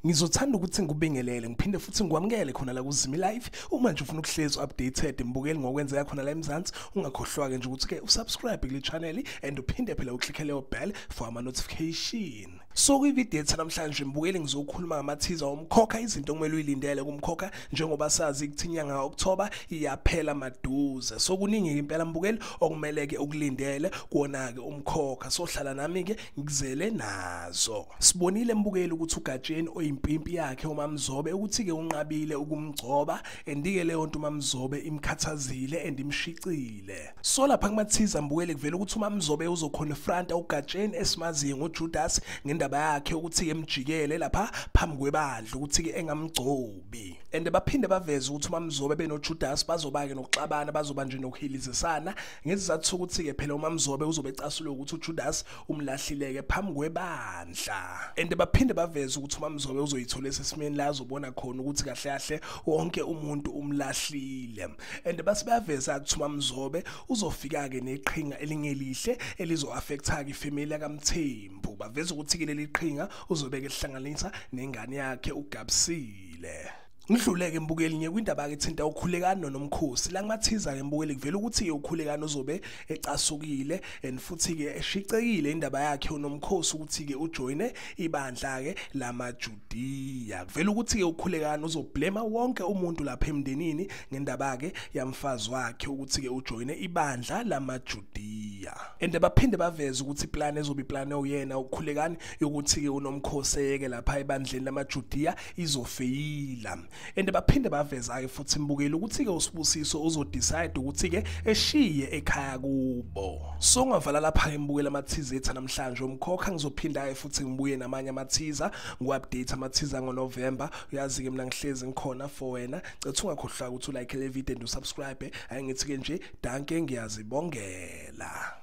Ngizothanda ukuthi ngikubingelele ngiphinde futhi ngikwamukele khona la kuZimi Live. Uma nje ufuna ukuhlezi updated mbukeli ngokwenzeka khona la eMzansi, ungakhohlwa ke nje ukuthi ke usubscribe kule channel and uphinde phela uclicke leyo bell for ama notification. So kwivideo yethu namhlanje mbukeli ngizokhuluma ngama-teaser omkhokha, izinto okumele uyilindele kumkhokha njengoba sazi ukuthi inyanga ka-October iyaphela maduze. So kuningi impela mbukeli okumele ke ukulindele kuwona ke umkhokha. So hlala nami ke ngikuzele nazo. Sibonile mbukeli ukuthi uGatsheni oyimpimpi yakhe uMamzobe ukuthi ke unqabile ukumgcoba, and-ke leyo nto uMamzobe imkhathazile and imshicile. So lapha kuma-teaser mbukeli kuvela ukuthi uMamzobe uzoconfronta uGatsheni esimaziyo ngoJudas ngendaba yakhe ukuthi emjikele lapha phambi kwebandla ukuthi ke engamgcobi. And baphinde baveze ukuthi uMamzobe benoJudas bazoba ke nokuxabana, bazoba nje nokuhilizisana ngesizathu sokuthi ke phela uMamzobe uzobe ecasule ukuthi uJudas umlahlileke phambi kwebandla. And baphinde baveze ukuthi uMamzobe uzoyithola esesimeni la azobona khona ukuthi kahle kahle wonke umuntu umlahlile. And base bayaveza ukuthi uMamzobe uzofika ke neqhinga elingelihle elizo-affecta ke ifamily yakamthembu. Baveza ukuthi ke leli qhinga uzobeke ehlanganisa nengane yakhe uGabsile. Ngidluleke mbukeli nje kwindaba ke thinta uKhulekani noNomkhosi. La kuma-teaser ke mbukeli kuvela ukuthi uKhulekani uzobe ecasukile and futhi ke eshicekile indaba yakhe uNomkhosi ukuthi ke ujoyine ibandla ke lamaJudiya. Kuvela ukuthi ke uKhulekani uzoblame wonke umuntu lapha emndenini ngendaba ke yamfazi wakhe ukuthi ke ujoyine ibandla lamaJudiya. And baphinde baveze ukuthi iplan ezobe iplan oyena uKhulekani yokuthi ke uNomkhosi eyeke lapha ebandleni lamaJudiya izofeyila. And baphinde baveza ke futhi mbukeli ukuthi ke uSibusiso uzodecide ukuthi ke eshiye ekhaya kubo. So ngavala lapha ke mbukeli ama-teaser ethu namhlanje umkhokha. Ngizophinda ke futhi ngibuye namanye ama-teaser, ngiu-update ama-teaser ngoNovember. Uyazi ke mina ngihlezi ngikhona for wena. Cethu ungakhohlwa ukuthi ulike le video and usubscribe. Ayingithi ke nje danke, ngiyazibongela.